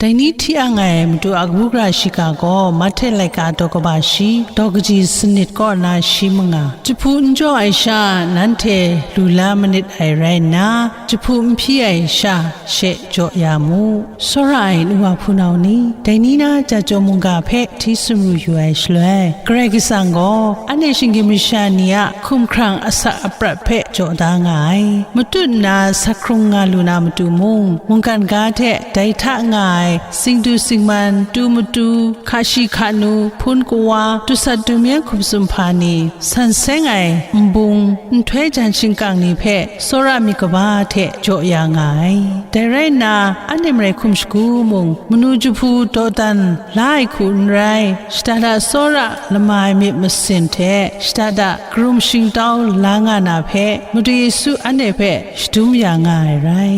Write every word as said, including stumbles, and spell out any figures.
Dai ni hti ang ai Madu a kabu gara shiga gaw Mahte laika daw kaba shi, daw kaji sanit kaw na shi manga, jahpu n jaw ai sha nanhte lu la manit ai rai nna, jahpu n hpyi ai sha she jaw ya mu. Tsawra ai nu wa hpunau ni, dai ni na jahpawt mungga hpe hti sumru yu ai shaloi, Karai Kasang gaw anhte shinggyim masha ni a hkumhkrang asak aprat hpe jaw da nga ai. Matut nna sak hkrung nga lu na matu mung, mungkan ga hte dai hta nga ai singdu singman, tu matu, hka shi hka nu, hpun kawa, dusat dumyeng hkum sumhpa ni, san seng ai nbung, nhtoi jan shingkang ni hpe tsawra myit kaba hte jaw ya nga ai. Dai rai nna, anhte marai hkum shagu mung, manu jahpu dawdan la ai hku n rai, shada da tsawra lama ai myit masin hte shada da karum shingtau la nga na hpe, Madu Yesu anhte hpe shadum ya nga ai rai.